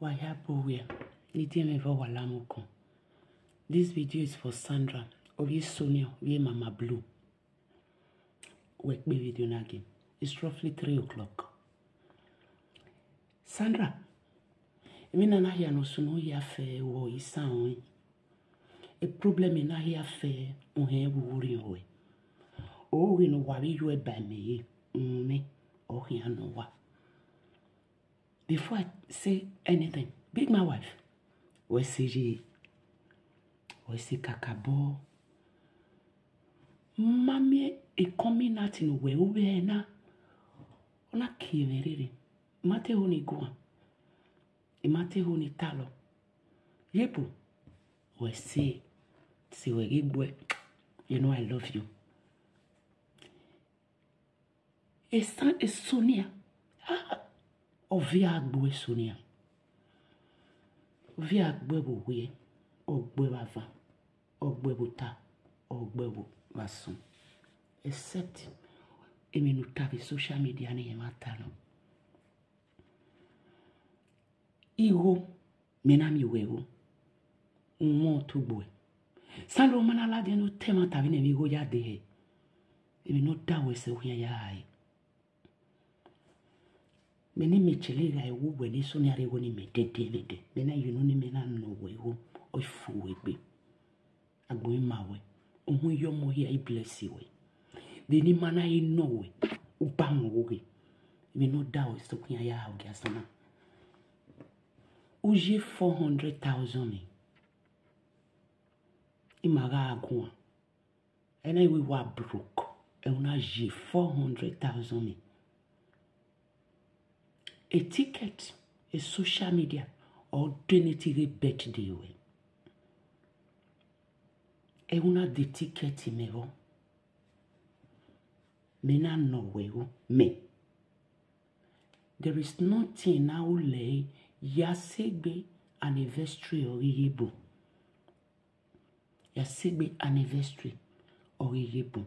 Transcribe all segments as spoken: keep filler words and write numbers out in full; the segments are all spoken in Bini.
Wa hia bu wẹ, ne I diẹn mwẹ vbe ọ wa la mwẹ ukọn. This video is for Sandra, ovbi Sonia, ovbi Mama Blue. Wẹ kpe video na ghe. It's roughly three o'clock. Sandra, emwi na na hia ne ọ sunu hia fẹ wẹ isan ọnrẹn. E problem na hia fẹ uhẹn vbe urhiọn ruẹ. Oghe ne uwa vbe yo ẹba mẹ re, uhunmwu mwẹ, ọ khian nọ uwa. Before I say anything, big man wife, wẹ sẹ ye, wẹ sẹ kakabọ. Ma miẹn ekọmi na ti ne uwẹ ru vbe na, ọ na kie mwẹ rere. I ma te ho ne I guan, I ma te ho ne I talọ. Yebo, wẹ sẹ, sẹ wẹ ghi gbuẹ, you know I love you. Esan Sonia, ah, ọ viọ gbuẹ Sonia. Ọ viọ gbuẹ vbe owiẹ, ọ gbuẹ vbe avan, ọ gbuẹ vbe ota, ọ gbuẹ vbe asọn. Except emwi ne u ta vbe social media ne irẹn ma ta nọ. Igho, mẹ na miẹn wẹ igho. Uwẹ ọ tugbo ẹe. Sandra, ọ ma na ladian ne u ta ẹmwata vbene emwi igho ya dee hẹ. Emwi ne ọ da wẹ sẹ okhian ya rae. Mẹ ne mẹ chẹlẹ gha wu wẹ ne Sonia rre igho ne mẹ dẹdẹ vbe dẹ. Mẹ na ye unu ne mẹ na nọ wẹ igho, ọ fo wẹ egbe. Agbọn ima wẹ, uhunmwu iyọmọ hia I bless wẹ. Vbene I ma na he nọ wẹ, u ba mwẹ ọghe. Emwi ne ọ da wẹ sẹ okhian ya ha ogie asọn na. U ye four hundred thousand mẹ. I ma gha guan. Ẹna I wẹ I wa broke. Ẹ u na ye four hundred thousand mẹ. A ticket, a social media, ọ donate ghe birthday wẹ. Ẹ u na de ticket mẹ vbọ. Mẹ na nọ wẹ igho mẹ. There is nothing na u lẹ ya sẹ egbe anniversary ọ ghi ye bun. Ya sẹ egbe anniversary ọ ghi ye bun.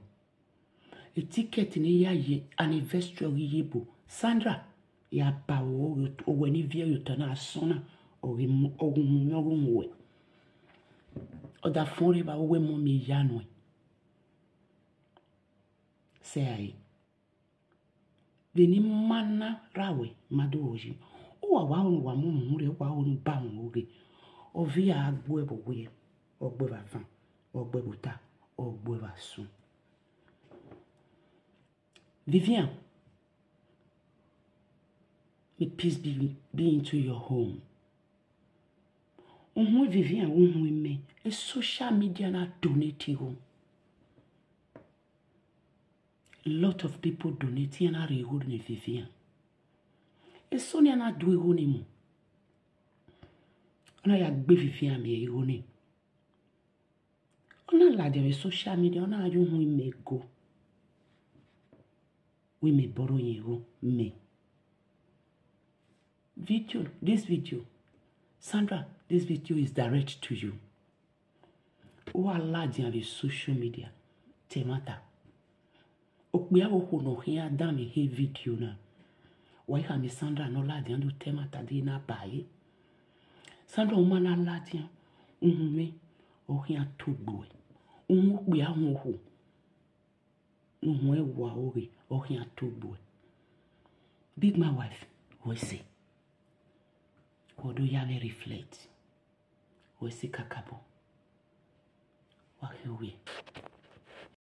E ticket ne ya ye anniversary ọ ghi ye bun. Sandra, ya ba owẹ ne I viẹ ye otọ na, asọn na, ọ ghi mu, ọ ghi mu mwẹ, ọ ghi mu wẹ. Ọ da fọn rre evba, wẹ mọ miẹn ya nuẹn. Sẹ a re. Vbene I ma na ra wẹ, I ma do ho yi. Uwa wa ho ne uwa mu uhunmwu rre, uwa ho ne u ba uhunmwu ghe. Ọ viọ gbuẹ vbe owiẹ, ọ gbuẹ vbe avan, ọ gbuẹ vbe ota, ọ gbuẹ vbe asọn. Vivian, may peace be, be into your home. Uhunmwu Vivian, uhunmwu imẹ, e social media na donate igho. A lot of people donate, iran na rhie igho ne Vivian. Eso ne iran na do igho ni mu. Ọ na ya gbe Vivian miẹn igho ni. Ọ na ladian vbe social media, ọ na ya uhunmwu imẹ go. Wẹ mẹ borrow yẹn igho mẹ. Video, this video, Sandra, this video is direct to you. Uwa ladian vbe social media, ta ẹmwata. Okpia vbe okhuo ne ọ khian dan vbe he video na. Wa i khama Sandra ne ọ ladian do ta ẹmwata de na ba ẹre. Sandra, ọ ma na ladian, uhunmwu mwẹ, ọ khian tugbo ẹe. Uhunmwu okpia uhunmwu okhuo. Uhunmwu ẹwae ọghe, ọ khian tugbo ẹe. Big man wife, wẹ sẹ. Wẹ do ya mwẹ reflect. Wẹ sẹ kakabọ. Wa khin ovbi ẹre.